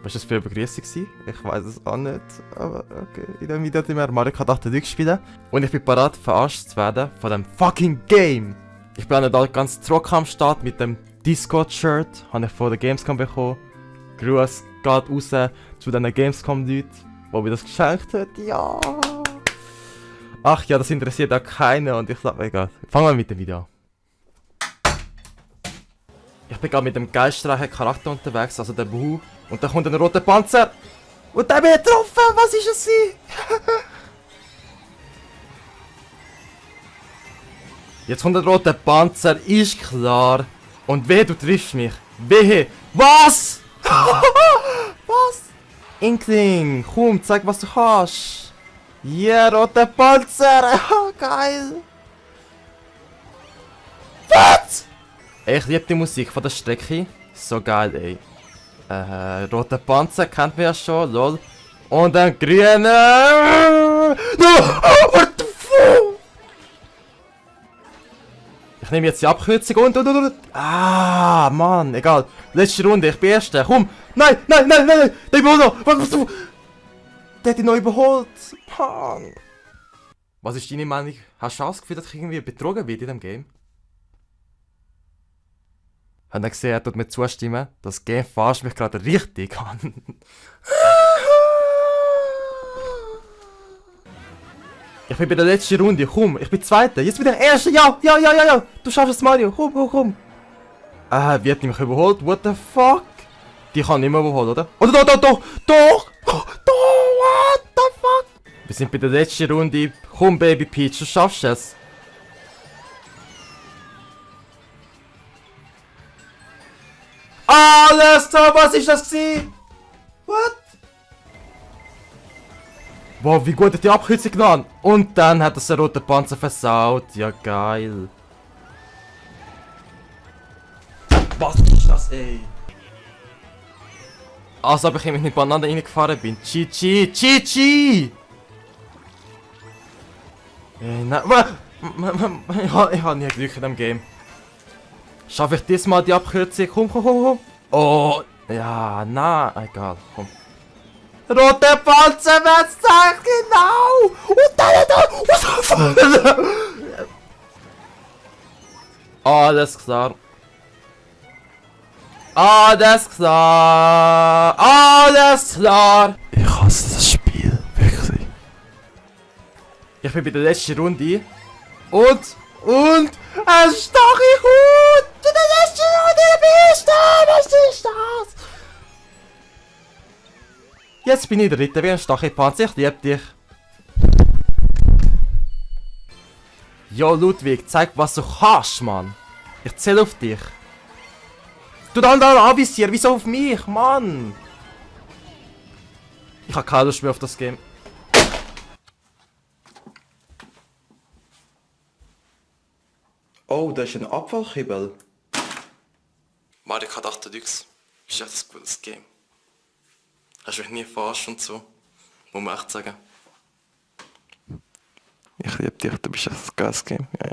Was war das für eine Begrüßung? Ich weiß es auch nicht. Aber okay. In dem Video haben wir Mario Kart 8 spielen. Und ich bin bereit, verarscht zu werden von dem fucking Game. Ich bin da ganz trocken am Start mit dem Discord-Shirt. Habe ich von der Gamescom bekommen. Gruß geht raus zu diesen Gamescom-Leuten, die mir das geschenkt hat. Ja. Ach ja, das interessiert auch keinen. Und ich sag, egal. Fangen wir mit dem Video an. Ich bin gerade mit dem geistreichen Charakter unterwegs, also der Buhu. Und da kommt ein roter Panzer. Und der wird getroffen. Was ist es? Jetzt kommt ein roter Panzer, ist klar. Und wehe, du triffst mich. Wehe. Was? Was? Inkling, komm, zeig, was du hast. Yeah, roter Panzer. Geil. Was? Ich liebe die Musik von der Strecke. So geil, ey. Roter Panzer kennt man ja schon, lol. Und ein grüner. No! What the fuck? Ich nehme jetzt die Abkürzung und. Ah, Mann, egal. Letzte Runde, ich bin Erster. Komm! Nein! Der überholt! Was machst du? Der hat ihn noch überholt! Mann! Was ist deine Meinung? Hast du das Gefühl, dass ich irgendwie betrogen werde in dem Game? Habt ihr gesehen, er tut mir zustimmen? Das Game verarscht mich gerade richtig an. Ich bin bei der letzten Runde, komm, ich bin Zweiter, jetzt bin ich Erster, ja, du schaffst es, Mario, komm. Wird mich überholt, what the fuck? Die kann nicht mehr überholen, oder? Oder doch, what the fuck? Wir sind bei der letzten Runde, komm Baby Peach, du schaffst es. Alles klar, was ist das gewesen? What? Wow, wie gut hat die Abkürzung genommen? Und dann hat das der rote Panzer versaut. Ja, geil. Was ist das, ey? Also, ob ich mit nicht beieinander reingefahren bin. Chi. Ey, nein. Ich habe nie Glück in dem Game. Schaffe ich diesmal die Abkürzung? Komm. Oh, ja, na, egal, komm. Rote Panzer, wer sagt genau? Und dann Alles klar. Ich hasse das Spiel, wirklich. Ich bin bei der letzten Runde. Und ein Stachelhut! Du der letzte Runde bist! Was ist das? Jetzt bin ich der Ritter wie ein Stachelpanzer, ich liebe dich. Jo Ludwig, zeig was du kannst, Mann. Ich zähle auf dich. Du dann anvisieren, wieso auf mich, Mann? Ich habe keine Lust mehr auf das Game. Oh, da ist ein Abfallkübel. Mario Kart 8 Deluxe. Ist echt ein gutes Game. Hast du mich nie verarscht und so. Muss man echt sagen. Ich liebe dich, du bist echt ein geiles Game. Ja.